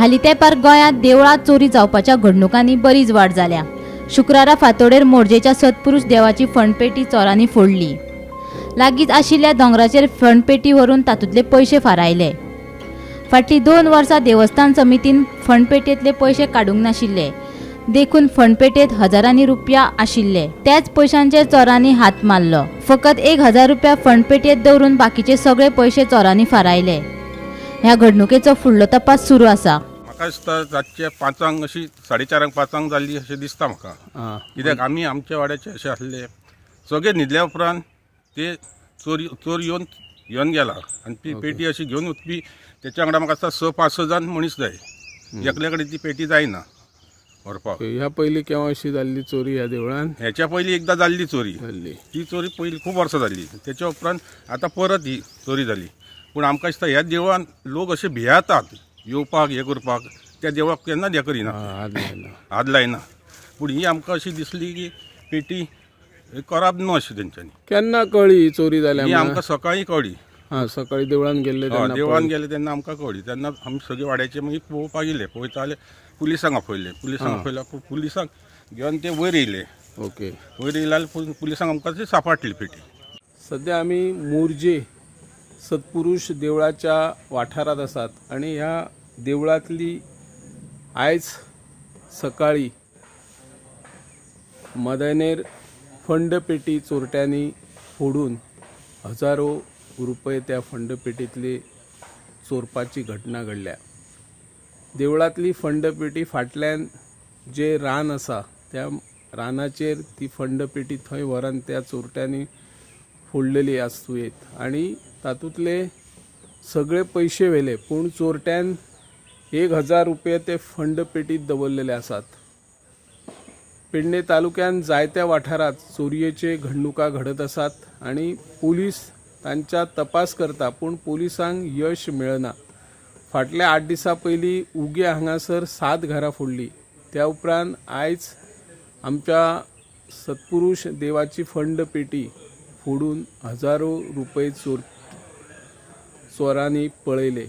हालीं तेंपार गोंयांत देवळां चोरी जावपाच्या घडणुकांनी बरीच वाड जाल्या. शुक्रारा फांतोडेर मोरजेच्या सत्पुरुष देवाची फंडपेटी चोरांनी फोडली. लागींच आशिल्ल्या दोंगराचेर फंडपेटी व्हरून तातूंतले पयशे फारायले. फाटलीं 2 वर्सां देवस्थान समितीन फंडपेटयेंतले पयशे काडूंक नाशिल्ले, देखून फंडपेटेंत हजारांनी रुपया आशिल्ले. त्याच पयशांचेर चोरांनी हात मारलो. फकत 1000 रुपया फंडपेटयेंत दवरून बाकीचे सगळे पयशे चोरांनी फारायले. ह्या घडणुकेचो फुडलो तपास सुरू आसा. म्हाका दिसता रातचे 5 अशी 4:30 5 जाल्ली अशें दिसता म्हाका. कित्याक आमी आमच्या वाड्याचे अशें आसले सगळे न्हिदल्या उपरांत ते चोर येवन घेवन गेला आनी ती पेटी अशी घेवन वचपी. तेच्या वांगडा म्हाका दिसता 6-5 जाण मनीस जाय, एकल्या कडेन ती पेटी जायना व्हरपाक. ह्या पयलीं केन्ना अशी जाल्ली चोरी ह्या देवळान? ह्याच्या पयलीं एकदां जाल्ली चोरी, ती चोरी पयलीं खूब वर्सां जाल्ली. तेच्या उपरांत आतां परत ही चोरी जाली. पूण आमकां दिसता ह्या देवळान लोक अशे भियेतात येवपाक, हें करपाक. त्या देवळाक केन्नाच हें करिना, हात लायना. पूण ही आमकां अशी दिसली की पेटी करप न्हू अशें तेंच्यांनी. केन्ना कळ्ळी चोरी जाल्या? ही आमकां सकाळीं कळ्ळी. सकाळीं देवळान गेल्ले, देवळान गेले तेन्ना आमकां कळ्ळी. तेन्ना आमी सगळे वाड्याचे मागीर पळोवपाक येयले. पळयता जाल्यार पुलिसांक आपयले. पुलिसांक आपयले, पुलिसांक घेवन ते वयर येयले. ओके, वयर येयले जाल्यार पुलिसांक आमकां ती सापडली पेटी. सद्या आमी मोरजे सत्पुरुष देवळाच्या वाठारांत आसात आनी ह्या देवळांतली आयज सकाळीं मदनेर फंडपेटी चोरट्यांनी फोडून हजारो रुपये त्या फंडपेटींतली चोरपाची घटना घडल्या. देवळांतली फंडपेटी फाटल्यान जे रान आसा त्या रानाचेर ती फंडपेटी थंय व्हरून त्या चोरट्यांनी फोडलेली आसूं येत आनी तातूंतले सगळे पयशे व्हेले. पूण चोरट्यान 1000 रुपये ते फंडपेटीत दवरलेले आसात. पेडणे तालुक्यान जायत्या वाठारांत चोरयेचे घडणुका घडत आसात आनी पुलीस तांच्या तपास करता, पूण पुलिसांक यश मेळना. फाटल्या 8 दिसां पयलीं उगे हांगासर 7 घरां फोडली. त्या उपरांत आयज आमच्या सत्पुरुष देवाची फंडपेटी फोडून हजारो रुपये चोरांनी पळयले.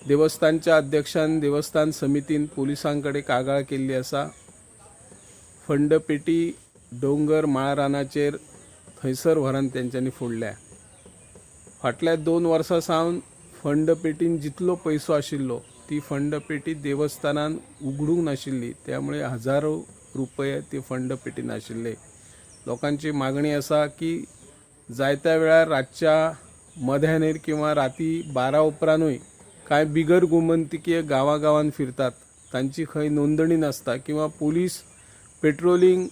देवस्थानच्या अध्यक्षान देवस्थान समितीन पुलिसां कडेन कागाळ केल्ली आसा. फंडपेटी दोंगर माळरानाचेर थंयसर व्हरून तेंच्यांनी फोडल्या. फाटल्या 2 वर्सां सावन फंडपेटीन जितलो पयसो आशिल्लो ती फंडपेटी देवस्थानान उगडूंक नाशिल्ली, त्यामुळे हजारो रुपये ते फंडपेटीन आशिल्ले. लोकांची मागणी आसा की जायत्या वेळार रातच्या मध्यानेर किंवा राती 12 उपरांतूय कांय बिगर गोमंतकीय गांवागांवान फिरतात, तांची खंय नोंदणी नासता किंवा पुलीस पेट्रोलिंग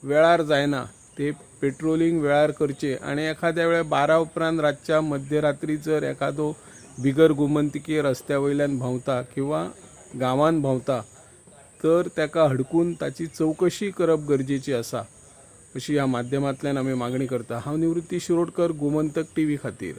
वेळार जायना. ते पेट्रोलिंग वेळार करचे आनी एखाद्या वेळार 12 उपरांत रातच्या मध्यरात्री जर एखादो बिगर गोमंतकीय रस्त्या वयल्यान भोंवता किंवा गांवान भोंवता तर ताका हडकून ताची चवकशी करप गरजेची आसा, अशी ह्या माध्यमांतल्यान आमी मागणी करता. हांव निवृत्ती शिरोडकर, गोमंतक टीव्ही खातीर.